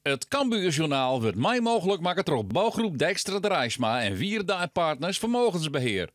It Cambuur Sjoernaal wurdt mei mooglik makke troch Bouwgroep Dijkstra Draisma en Wierda en Partners Vermogensbeheer.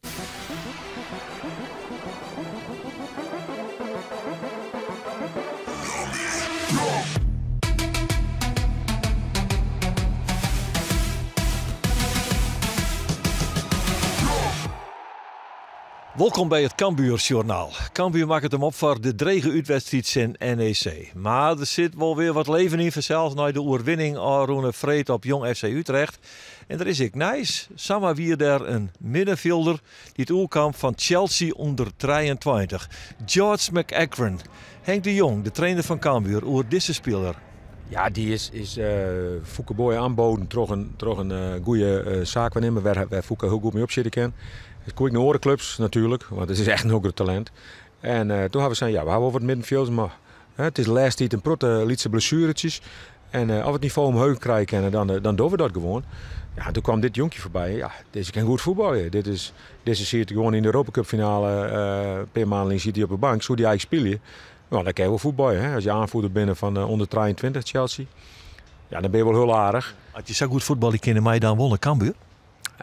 Wolkom by it Cambuur Sjoernaal. Cambuur makket him op foar de drege útwedstriid tsjin NEC. Mar der sit wol wer wat leven yn fansels nei de oerwinning ôfrûne freed op Jong FC Utrecht. En der is ek nijs. Samar wie der in middenfjilder dy't oerkaam fan Chelsea ûnder 23. George McEachran. Henk de Jong, de trainer fan Cambuur, oer dizze spiler. Ja, dy is, is Foeke Booy oanboden troch in, troch in goede saakwaarnimmer wêr, wêr Foeke hiel goed mei opsjitte kin. It koe ek nei oare klups natuerlik, want it is echt in hiel grut talint. En toen hawwe we sein, ja, we hawwe wol wat middenfjilders, mar it is de lêste tiid in protte lytse blessueretsjes. En as we it nivo omheech krije kinne, dan, dan dogge we dat gewoan. Ja, toen kwam dit jonkje foarby. Ja, dizze kin goed fuotbalje. Dit is, dizze siet gewoan yn de Europa Cup finale in pear maanden lyn siet hy op de bank. Soe dy eigentlik spylje? Nou, dan kin je wol fuotbalje. Hè? As je aanvoerder binne fan ûnder 23 Chelsea. Ja, dan bin je wol hiel aardich. As je sa goed fuotbalje kinne, mei je dan wol nei Cambuur?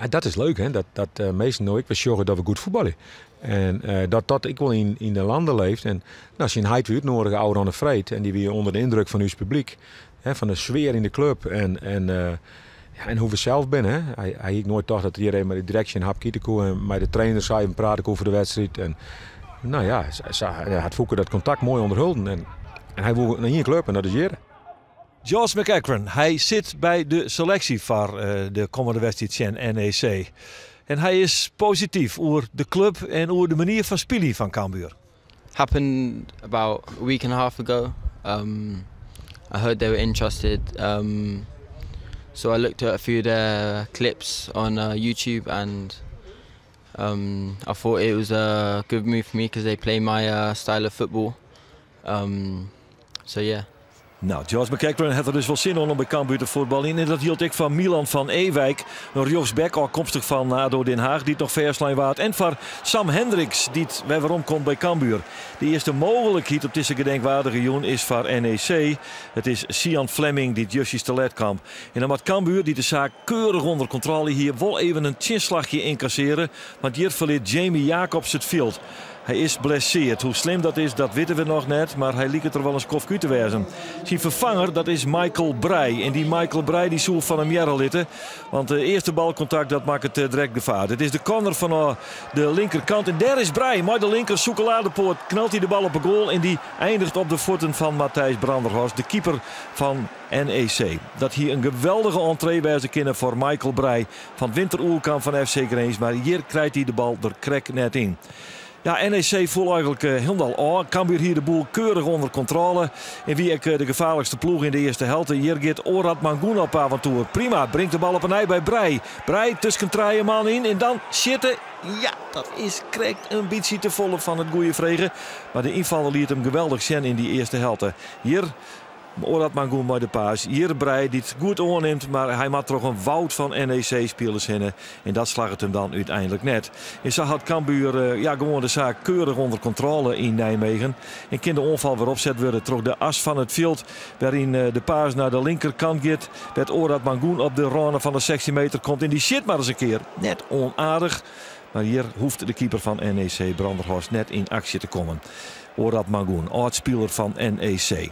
Ja, dat is leuk, hè? Dat, dat uh, minsken no ek wer sjogge dat we goed fuotbalje. En uh, dat dat ek wol yn, yn de landen leeft. En nou, syn heit wie útnoadige ôfrûne freed. En dy wie ûnder de yndruk fan ús publyk. Hè, fan de sfear yn de klup. En, en, uh, ja, en hoe we sels binne. Hè. Hy, hy hie noait tocht dat er hjir even mei de direksje in hapke ite koe. En mei de trainer sa even prate koe foar de wedstriid. En, nou ja, sa, hat Foeke dat kontakt moai ûnderholden. En, en hy woe nei ien klup en dat is hjir. George McEachran, hy sit by de seleksje foar de kommende wedstriid tsjin NEC. En hy is posityf oer de klup en oer de manier fan spyljen fan Cambuur. Happened about a week and a half ago. Um, I heard they were interested. Um, so I looked at a few of their clips on uh, YouTube and um, I thought it was a good move for me because they play my uh, style of football. Um, so yeah. Nou, George McEachran hat der dus wol sin oan om by Cambuur te fuotbaljen. En dat jildt ek foar Milan van Ewijk, in rjochtsback ôfkomstich fan ADO Den Haag, dy't noch fêstlein waard. En foar Sam Hendriks, dy't wer weromkomt by Cambuur. De earste mooglikheid op dizze gedenkwaardige jûn is foar NEC. It is Zian Flemming dy't justjes te let kaam. En dan moat Cambuur, dy't de saak keurich ûnder kontrôle hie, wol even in tsjinslachje ynkasseare, want hjir ferlit Jamie Jacobs it fjild. Hy is blesseard. Hoe slim dat is, dat witte we noch net, mar hy liket der wol in skoftke út te wêzen. Syn ferfanger, dat is Michael Breij. En dy Michael Breij dy soe fan him hearre litte, want de earste balkontakt dat makket direkt gefaar. It is de corner fanôf de linkerkant en dêr is Breij. Mei de linker sûkeladepoat knalt hy de bal op 'e goal en dy eindiget op de fuotten fan Matthijs Branderhorst, de keeper fan NEC. Dat hie in geweldige entree wêze kinnen foar Michael Breij fan 't winter oerkaam fan FC Grins, mar hjir krijt hy de bal der krekt net yn. Ja, NEC foel eigenlik hielendal ôf. Cambuur hie de boel keurich ûnder kontrôle en wie ek de gefaarlikste ploech yn de earste helte. Hjir giet Orad Mangoen op aventoer. Prima, bringt de bal op 'e nij by Breij. Breij tusken trije man yn en dan sjitte. Ja, dat is krekt in bytsje te folle fan it goeie frege. Mar de ynfaller liet him geweldich sjen yn dy earste helte. Hjir Orad Mangoen mei de paas. Hjir Breij dy't goed oannimt, mar hy moat troch in woud fan NEC-spilers hinne. En dat slagget him dan úteinlik net. En sa hat Cambuur ja, gewoan de saak keurich ûnder kontrôle yn Nijmegen. En kin de oanfal wer opset wurde troch de as fan it fjild, wêryn de paas nei de linkerkant giet, wêr't Orad Mangoen op de râne fan de 16 meter komt. En dy sjit mar ris in kear. Net onaardich, mar hjir hoecht de keeper fan NEC, Branderhorst, net yn aksje te kommen. Orad Mangoen, âld-spiler fan NEC.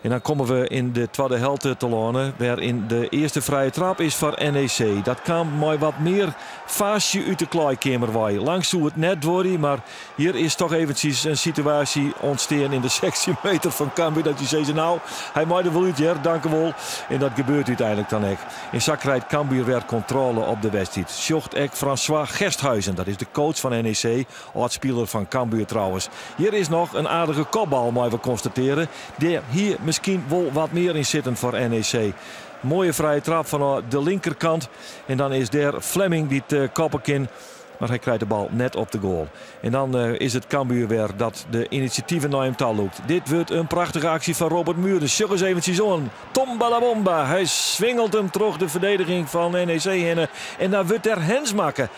En dan komme we yn de twadde helte telâne, wêryn de earste frije trap is foar NEC. Dat kaam mei wat mear faasje út de klaaikeamer wei. Lang soe it net duorje, mar hjir is toch eventsjes in situaasje ûntstean yn de 16 meter fan Cambuur dat je sizze, nou, hy mei der wol út hear, dankewol. En dat gebeurt úteinlik dan ek. En sa krijt Cambuur wer kontrôle op de wedstriid. Sjocht ek François Gesthuizen, dat is de coach fan NEC, Âld-spiler fan Cambuur trouwens. Hjir is noch in aardige kopbal, meie we konstatearje. Dêr hie miskien wol wat mear yn sitten foar NEC. Moaie frije trap fanôf de linkerkant. En dan is dêr Flemming dy't eh, koppe kin. Mar hy krijt de bal net op de goal. En dan eh, is it Cambuur wer dat de inisjativen nei him ta lûkt. Dit wurdt in prachtige aksje fan Robert Muhren. Sjoch ris eventsjes oan. Tomba la bomba. Hy swingelt him troch de ferdediging fan NEC hinne. En dan wurdt der hands makke.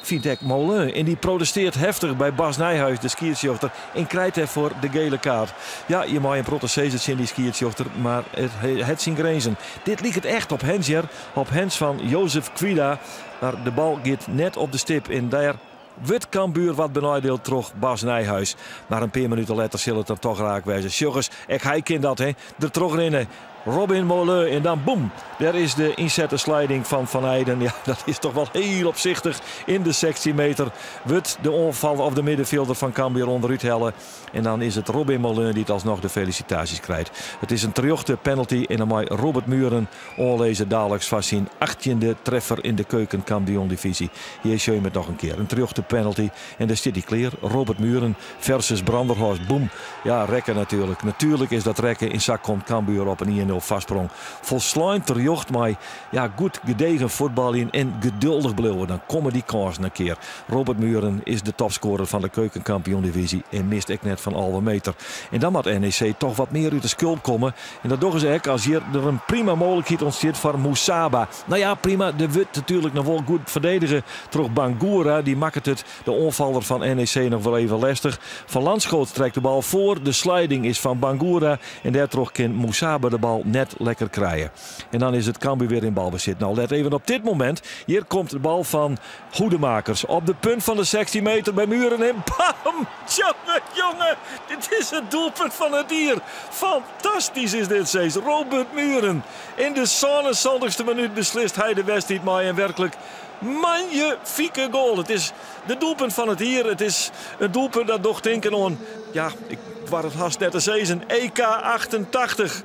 Fynt ek Moulin en dy protesteart heftich by Bas Nijhuis, de skiedsrjochter, en krijt dêrfoar de gele kaart. Ja, je meie in protte sizze tsjin dy skiedsrjochter, mar it hat syn grinzen. Dit liket echt op hands hear, op hands fan Jozef Kvida, mar de bal giet net op de stip en dêr wurdt Cambuur wat beneidield troch Bas Nijhuis. Mar in pear minuten letter sil it dan toch raak wêze. Sjoch ris, ek hy kin dat, hè? Der troch rinne. Robin Moulin en dan boem, dêr is de ynsette sliding fan Van Eijden. Ja, dat is toch wel hiel opsichtich. Yn de 16 meter wurdt de oanfaller of de middenfjilder fan Cambuur ûnderút helle. En dan is it Robin Moulin dy't alsnoch de felisitaasjes krijt. It is in terjochte penalty en dan mei Robert Mühren oanlizze daliks foar syn achttjinde treffer yn de Keuken Kampioen Divisie. Hjir sjogge we it noch in kear. In terjochte penalty en dêr stiet hy klear. Robert Mühren versus Branderhorst. Boem. Ja, rekke natuerlik. Natuerlik is dat rekke en sa komt Cambuur op in 1-0 foarsprong. Folslein terjocht mei ja, goed gedegen fuotbaljen en geduldich bliuwe. Dan komme dy kânsen in kear. Robert Mühren is de topskoarer fan de Keuken Kampioen Divisie en mist ek net fan 11 meter. En dan moat NEC toch wat mear út de skulp komme. En dat dogge se ek as hjir der in prima mooglikheid ûntstiet foar Musaba. No ja, prima, der wurdt natuerlik noch wol goed ferdedige troch Bangura. Dy makket it de oanfaller fan NEC noch wol even lestich. Van Landschoot trekt de bal foar, de sliding is fan Bangura en dêrtroch kin Musaba de bal net lekker krije. En dan is it Cambuur wer yn balbesit. No, let even op dit momint. Hjir komt de bal fan Hoedemakers op de punt fan de 16 meter by Mühren en bam! Tjonge, jonge, dit is it doelpunt fan it jier. Fantastysk is dit, sis. Robert Mühren. Yn de 77ste minút beslist hy de wedstriid mei in werklik manjefike goal. It is de doelpunt fan it jier. It is in doelpunt dat docht tinken oan, ja, ik doar it hast net te sizzen, EK 88.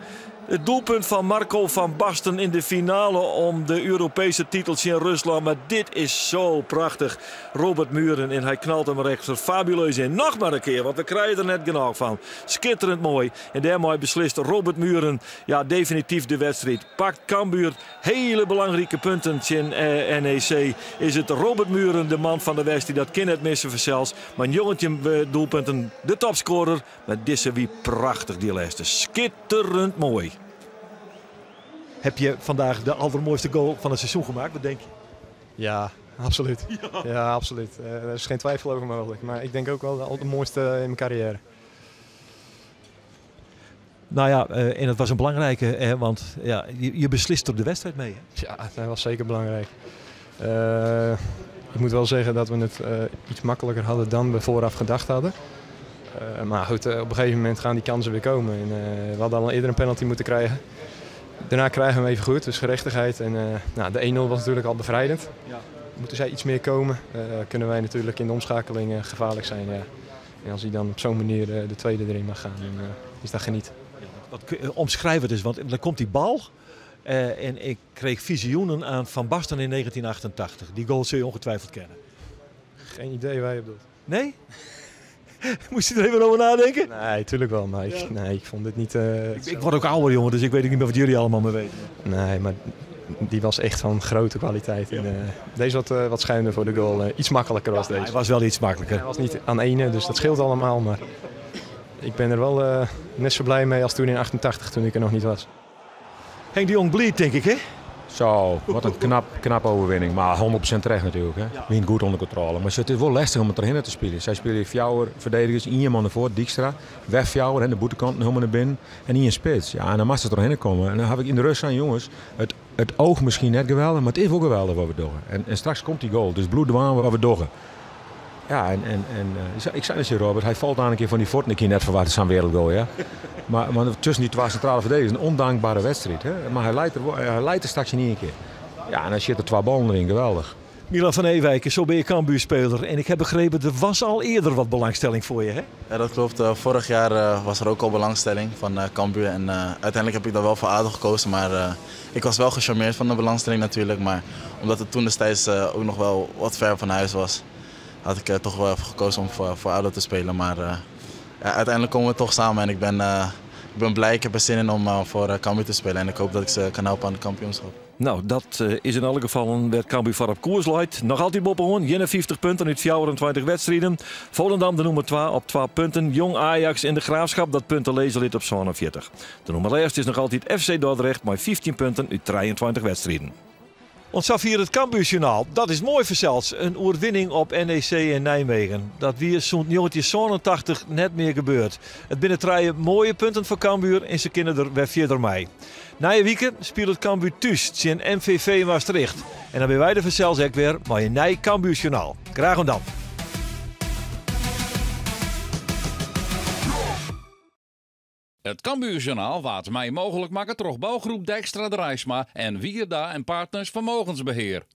It doelpunt fan Marco van Basten yn de finale om de Europeeske titel tsjin Ruslân. Mar dit is sa prachtich. Robert Mühren en hy knalt him der fabuleus yn. Noch mar in kear, want we krije der net genôch fan. Skitterend moai. En dêrmei beslist Robert Mühren ja, definityf de wedstriid. Pakt Cambuur hiele belangrike punten tsjin NEC. Is it Robert Mühren, de man fan de wedstriid, dat kin net misse fansels. Mar 19 doelpunten, de topskoarer. Mar dizze wie prachtich, dy lêste. Skitterend moai. Heb je vandaag de allermooiste goal van het seizoen gemaakt? Wat denk je? Ja, absoluut. Ja, absoluut. Er is geen twijfel over mogelijk. Maar ik denk ook wel de allermooiste in mijn carrière. Nou ja, en het was een belangrijke, hè, want ja, je beslist er de wedstrijd mee. Hè? Ja, dat was zeker belangrijk. Ik moet wel zeggen dat we het iets makkelijker hadden dan we vooraf gedacht hadden. Maar goed, op een gegeven moment gaan die kansen weer komen. En we hadden al eerder een penalty moeten krijgen. Daarna krijgen we hem even goed, dus gerechtigheid. En nou, de 1-0 was natuurlijk al bevrijdend. Ja. Moeten zij iets meer komen, kunnen wij natuurlijk in de omschakeling gevaarlijk zijn. Ja. En als hij dan op zo'n manier de tweede erin mag gaan, dan is dat geniet. Wat, omschrijf het eens, want dan komt die bal. En ik kreeg visioenen aan Van Basten in 1988. Die goal zul je ongetwijfeld kennen. Geen idee waar je bedoelt. Nee? Moest je er even over nadenken? Nee, tuurlijk wel. Maar ik, ja. Nee, ik vond dit niet... Ik word ook ouder, jongen, dus ik weet ook niet meer wat jullie allemaal mee weten. Nee, maar die was echt van grote kwaliteit. Ja. En, deze wat schuiner voor de goal. Iets makkelijker was deze. Hij was wel iets makkelijker. Hij was niet aan ene, dus dat scheelt allemaal. Maar ik ben er wel net zo blij mee als toen in 88, toen ik er nog niet was. Henk de Jong bliid, denk ik, hè? Zo, wat een knap overwinning. Maar 100% terecht natuurlijk. Hè? Ja. Wie goed onder controle. Maar het is wel lastig om het erheen te spelen. Zij spelen fjouwer verdedigers, één man ervoor, Dijkstra. Weg fjouwer en de boetekant helemaal naar binnen. En één spits. Ja, en dan mag het erheen komen. En dan heb ik in de rust aan, jongens, het oog misschien net geweldig, maar het is wel geweldig wat we doen. En straks komt die goal. Dus bloed aan wat we doen. Ja, en ik zei dus Robert, hij valt aan een keer van die fort en ik hier net verwacht, zo'n wereldgoal, ja. Maar tussen die twee centrale verdedigers, een ondankbare wedstrijd. Hè? Maar hij leidt er straks niet een keer. Ja, en dan zit er twee ballen erin, geweldig. Milan van Ewijk, zo ben je Cambuur-speler. En ik heb begrepen, er was al eerder wat belangstelling voor je, hè? Ja, dat klopt. Vorig jaar was er ook al belangstelling van Cambuur. En uiteindelijk heb ik dan wel voor ADO gekozen. Maar ik was wel gecharmeerd van de belangstelling natuurlijk. Maar omdat het toen destijds ook nog wel wat ver van huis was, had ik toch wel even gekozen om voor ADO te spelen. Maar ja, uiteindelijk komen we toch samen en ik ben blij. Ik heb er zin in om voor Cambuur te spelen. En ik hoop dat ik ze kan helpen aan het kampioenschap. Nou, dat is in elk geval een werd Cambuur foar op koers leit. Noch altyd boppe-oan, 51 punten út 24 wedstriden. Volendam de nûmer 2 op 2 punten. Jong Ajax en de Graafschap dat punten lizze lit op 47. De nûmer lêste is noch altyd FC Dordrecht mei 15 punten út 23 wedstriden. Oant safier it Cambuurjournaal. Dat is moai fansels. In oerwinning op NEC yn Nijmegen. Dat wie sûnt 1987 net mear gebeurd. It binne trije moaie punten foar Cambuur en se kinne der wer fierder mei. Nije wike spilet Cambuur thús tsjin MVV Maastricht. En dan binne wy der fansels ek wer mei in nij Cambuurjournaal. Graach oant dan. It Cambuurjournaal waard mei mooglik makke troch bougroep Dijkstra Draisma en Wierda en Partners Vermogensbeheer.